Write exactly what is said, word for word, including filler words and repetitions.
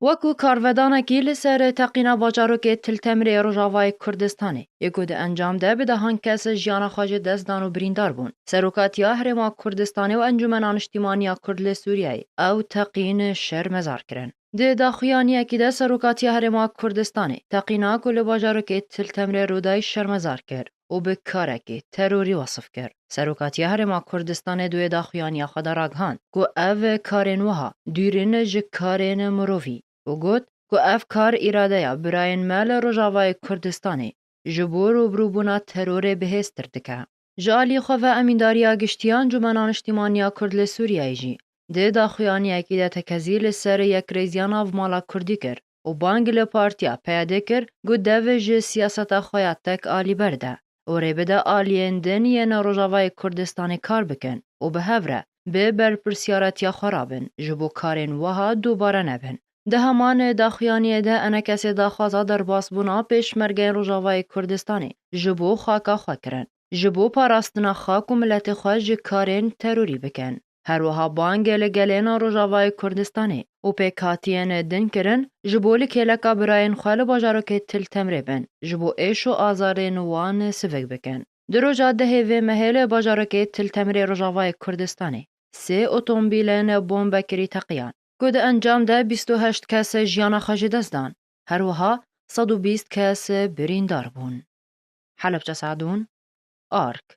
Wekî karvedanekî li ser teqîna bajarokê Til Temrê Rojavayê Kurdistanê, yê ku di encam de bi dehan kes jiyana xwe ji dest dan û birîndar bûn, Serokatiya Herêma Kurdistanê û Encûmena Niştîmaniya Kurd li Sûriyeyê ew teqîn şermezar kirin. Di daxuyaniyekî de Serokatiya Herêma Kurdistanê teqîna ku li bajarokê Til Temrê rûdayî şermezar kir û bi karekî terorî wesif kir. Serokatiya Herêma Kurdistanê di wê daxuyaniya xwe de ragihand ku ev karên wiha dûr in ji karên mirovî û got ku ev kar îradeya birayên me li Rojavayê Kurdistanê ji bo rûbirûbûna terorê bihêztir dike. Ji alî xwe ve Emîndariya Giştî ya Encûmena Niştîmaniya Kurd li Sûriyeyê jî di daxuyaniyekî de tekezî li ser yekrêziya navmala Kurdî kir û bang li Partiya P Y D kir ku dev ji siyaseta xwe ya tek alî berde û rê bide aliyên din yên Rojavayê Kurdistanê kar bikin û bi hev re bi berpirsiyaretiya xwe rabin ji bo karên wiha dubare nebin. Di heman daxuyaniyê de enekesê daxwaza derbasbûna pêşmergeyên Rojavayê Kurdistanê ji bo xaka xwe kirin, ji bo parastina xak û miletê xwe ji karên terorî bikin. Her wiha bang li gelên Rojavayê Kurdistanê û pêkhatiyên din kirin, ji bo li kêleka birayên xwe li bajarokê Til Temrê bin, ji bo êş û azarên wan sivik bikin. Di roja dehê vê mehê li bajarokê Til Temrê Rojavayê Kurdistanê sê otomobîlên bombekirî teqiyan, ku di encam de bîst û heşt kes jiyana xwe ji dest dan, her wiha sed û bîst kes birîndar bûn. Helebce Sadûn, Ark.